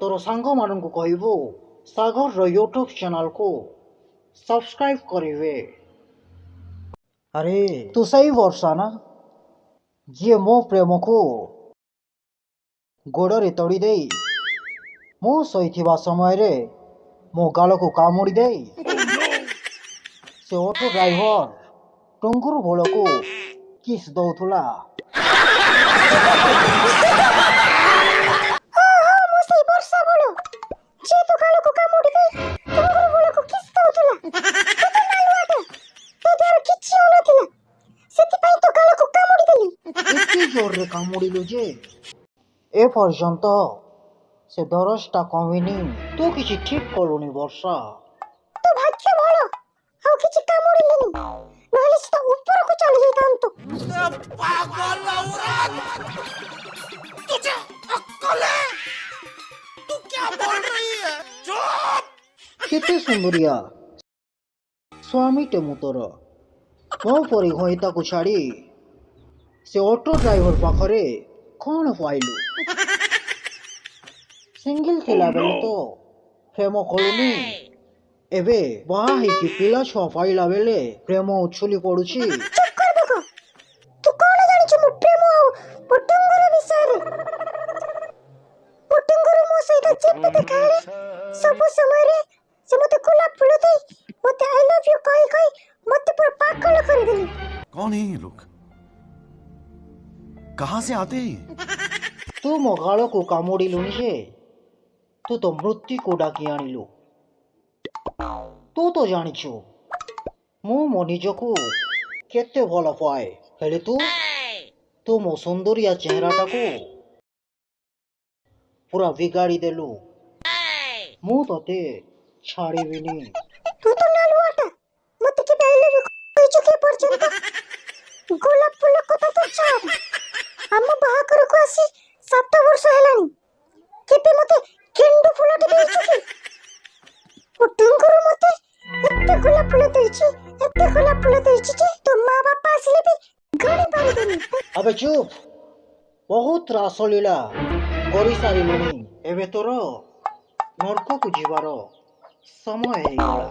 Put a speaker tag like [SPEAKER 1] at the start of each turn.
[SPEAKER 1] ତୋର ସାଙ୍ଗମାନଙ୍କୁ କହିବୁ ସାଗରର ୟୁଟ୍ୟୁବ୍ ଚ୍ୟାନେଲକୁ ସବସ୍କ୍ରାଇବ୍ କରିବେ। ଆରେ, ତୁ ସେଇ ବର୍ଷା ନା, ଯିଏ ମୋ ପ୍ରେମକୁ ଗୋଡ଼ରେ ତଡ଼ି ଦେଇ, ମୁଁ ଶୋଇଥିବା ସମୟରେ ମୋ ଗାଲକୁ କାମୁଡ଼ି ଦେଇ, ସେ ଅଟୋ ଡ୍ରାଇଭର ଟୁଙ୍ଗୁରୁ ଭୋଳକୁ କିସ୍ ଦଉଥିଲା?
[SPEAKER 2] ହଁ, ମୁଁ ସେଇ ବର୍ଷା ବଳ, ଯିଏ ତୋ ଗାଲକୁ କାମୁଡ଼ି ଦେଇ ଟୁଙ୍ଗୁରୁ ବଳକୁ କିସ୍ ଦଉଥିଲା। ତୁ ତ ନାଲୁଆଟା, ତୋ ଦ୍ୱାରା କିଛି ହଉନଥିଲା, ସେଥିପାଇଁ ତୋ ଗାଲକୁ କାମୁଡ଼ି ଦେଲି।
[SPEAKER 1] ଏତେ ଜୋରରେ କାମୁଡ଼ିଲୁ ଯେ ଏ ପର୍ଯ୍ୟନ୍ତ ସେ ଦରଜଟା କମିନି। ତୁ କିଛି ଠିକ୍ କଲୁନି ବର୍ଷା।
[SPEAKER 2] ତୋ ଭାଗ୍ୟ ଭଲ ଆଉ କିଛି କାମୁଡ଼ିଲିନି, ନହେଲେ ସେଟା ଉପରକୁ ଚାଲି ଯାଇଥାନ୍ତୁ।
[SPEAKER 3] पागल औरत, तुझे अक्कल है? तू क्या बोल रही है? चुप!
[SPEAKER 1] କେତେ ସୁନ୍ଦରିଆ ସ୍ୱାମୀଟେ ମୁଁ ତୋର। ମୋ ପରି ଘଇତାକୁ ଛାଡ଼ି ସେ ଅଟୋ ଡ୍ରାଇଭର ପାଖରେ କ'ଣ ପାଇଲୁ? ସିଙ୍ଗିଲ ଥିଲା ବେଳେ ତ ପ୍ରେମ କଲୁନି, ଏବେ ବାହା ହେଇକି ପିଲା ଛୁଆ ପାଇଲା ବେଳେ ପ୍ରେମ ଉଛୁଳି ପଡୁଛି।
[SPEAKER 2] ଚୁପ୍ କର ବକ। ତୁ କଣ ଜାଣିଛୁ ମୋ ପ୍ରେମ ଆଉ ମୋ ଟୁଙ୍ଗୁର ବିଷୟରେ? ମୋ ଟୁଙ୍ଗୁରୁ ମୋ ସହିତ ଯେବେ ଦେଖା ହେଲେ, ସବୁ ସମୟରେ ସେ ମତେ ଗୋଲାପ ଫୁଲ ଦେଇ, ମତେ I love you କହି କହି ମତେ ପୁରା ପାଗଳ କରିଦେଲେ।
[SPEAKER 4] कौन है ये लोग? कहां से आते हैं ये?
[SPEAKER 1] ତୁ ମୋ ଗାଳକୁ କାମୁଡ଼ିଲୁନି ଯେ, ତୁ ତ ମୃତ୍ୟୁକୁ ଡାକି ଆଣିଲୁ। ତୁ ତ ଜାଣିଛୁ ମୁଁ ମୋ ନିଜକୁ କେତେ ଭଲ ପାଏ, ହେଲେ ତୁ ତୁ ମୋ ସୁନ୍ଦରିଆ ଚେହେରାଟାକୁ ପୁରା ବିଗାଡ଼ି ଦେଲୁ। ମୁଁ ତତେ ଛାଡ଼ିବିନି।
[SPEAKER 2] ତୁ ତ ନାଲୁଆଟା, ମତେ କେବେ I love you କହିଛୁ କି ପର୍ଯ୍ୟନ୍ତ? ଗୋଲାପ ଫୁଲ କଥା ତ ଛାଡ଼, ଆମ ବାହାଘରକୁ ଆସି 7 ବର୍ଷ ହେଲାଣି, କେବେ ମତେ ଗେଣ୍ଡୁ ଫୁଲଟେ ଦେଇଛୁ କି? ମୋ ଟୁଙ୍ଗୁରୁ ମତେ ଏତେ ଗୋଲାପ ଫୁଲ ଦେଇଛି, ଏତେ ଗୋଲାପ ଫୁଲ ଦେଇଛି ଯେ ତୋ ମା ବାପା ଆସିଲେ ବି ଗଣି ପାରିବେନି।
[SPEAKER 1] ଆବେ ଚୁପ୍! ବହୁତ ରାସଲୀଳା କରିସାରିଲୁଣି। ଏବେ ତୋର ନର୍କକୁ ଯିବାର ସମୟ ହେଇଗଲା।